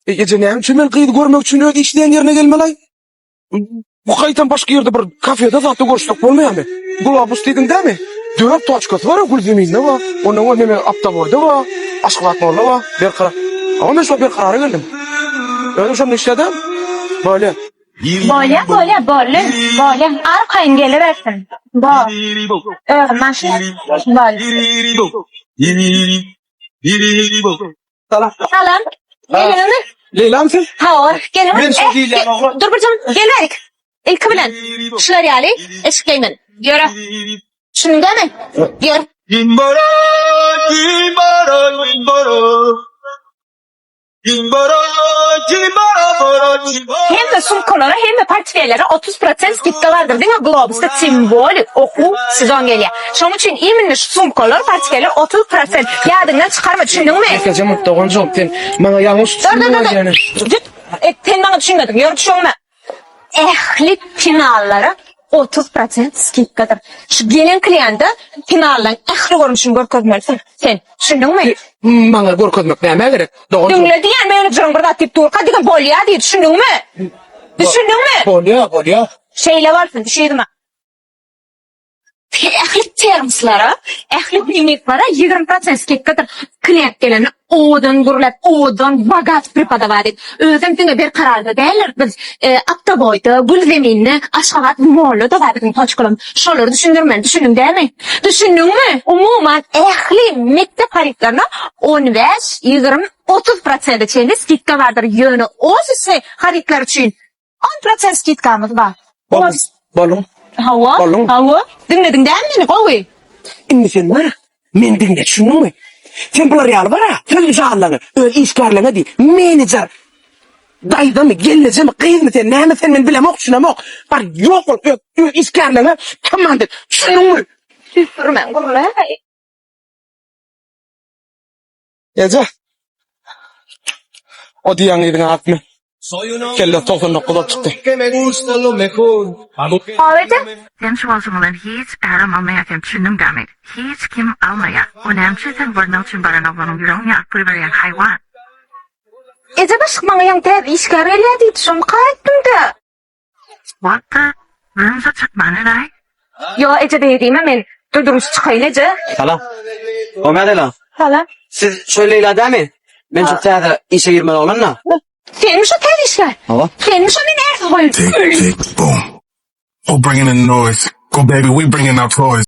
Eje näme üçin men gyzy görmek üçin öz işleýän ýerine gelmeli-aý? Bu gaýtam başga ýerde bir kafede zatda görüşsek bolmaýarmy? Globus diýdiň dämi? Dört toçkasy bar, Gülzeminde bar, ondan ol neme Aptaboýda bar, Aşgabat molda bar, Berkarar. Ama men şol Berkarara geldim. Özüm şonda işledim. Bolýa. Bolýa, bolýa, boldy, bolýa. Arkaýyn gelibersin. Bor. Özüm maşyn. Boldy. Salam. Salam. Geliňmi? Leýlamy sen? Hawa, geliň. Men şu diýilýän oglan. Dur bir jom, gel bärik. Ilki bilen şular ýaly eşik geýmeli. Ýöre. Düşündiňmi? Ýör. Hemme sumkalara, hemme portfellere 30 prosent skidka bardyr. Diňe Globusda tim bolýa okuw sezon gelýär. Şonuň üçin iminli şu sumkalar, portfeller 30 prosent. Ýadyňdan çykarma, düşündiňmi? Ýekeje mut doganjygym, sen maňa ýalňyş Dur, dur, dur, dur. Jüt. E, sen maňa düşünmediň. Ýör düşüňme. Ähli penallara 30 prosent skidkadyr. Şu gelen kliýente penallaryň ähli görnüşini görkezmelisiň. Sen düşündiňmi? Maňa görkezmek nämä gerek? Doganjygym. Diňle diýýän menejeriň bir zat diýip durka diňe bolýa diý, düşündiňmi? Düşündiňmi? Bolýa, bolýa. Şeýle bolsun, düş yzyma. Ähli termoslara, ähli dnewniklere 20 prosent skidkadyr. Klient gelende owadan gürläp, owadan bogat prepodawat et. Özem diňe Berkararda däldir, biz Aptaboýda, Gülzeminde, Aşgabat molda-da bar biziň toçkalarymyz. Şolary düşündirmeli, düşündiň dämi? Düşündiňmi? Umuman, ähli mekdep harytlaryna on bäş, 20, 30 prosente çenli skidka bardyr. Ýöne ofisli harytlar üçin On prosent skidkamyz bar. Bolduň. Bolduň. Hawa. Bolduň. Hawa. Diňlediň dämi meni gowy? Indi sen bar, meni diňle, düşündiňmi? Sen bular ýaly bar-a, söz janlaňy, öz işgärleriňe diý, menejer daýzamy, gelnejemi, gyzmy sen, näme sen, men bilemok, düşünemok. Bar, ýok bol, öz, öz işgärleriňe komanda et, düşündiňmi? Tüýkürmän gürläý. Eje. O diýen gyzyň adyny. Kelle 99 bolup çykdy. Hawa eje. Sen şu bolşuň bilen hiç ärim almaýar sen düşündiň dämi? Hiç kim almaýar. O näme üçin sen görmek üçin baran oglanyň ýüregini ýaryp goýberýäň haýwan. Eje başlyk maňa ýaňy täze işgär gelýär diýdi şoňka aýtdym-da. Wagtda durmuşa çykman elaý. Ýo eje beý diýme men dur durmuşa çykaýyn eje. Salam. Goňa Leýla. Salam. Siz şo Leýla dämi? Men şu täze işe girmeli oglan-da. Senmi şo täze işgär? Hawa. Senmi şo meni ärsiz goýup? Tick, tick, boom. Who bringing the noise? Go baby, we bringing our toys.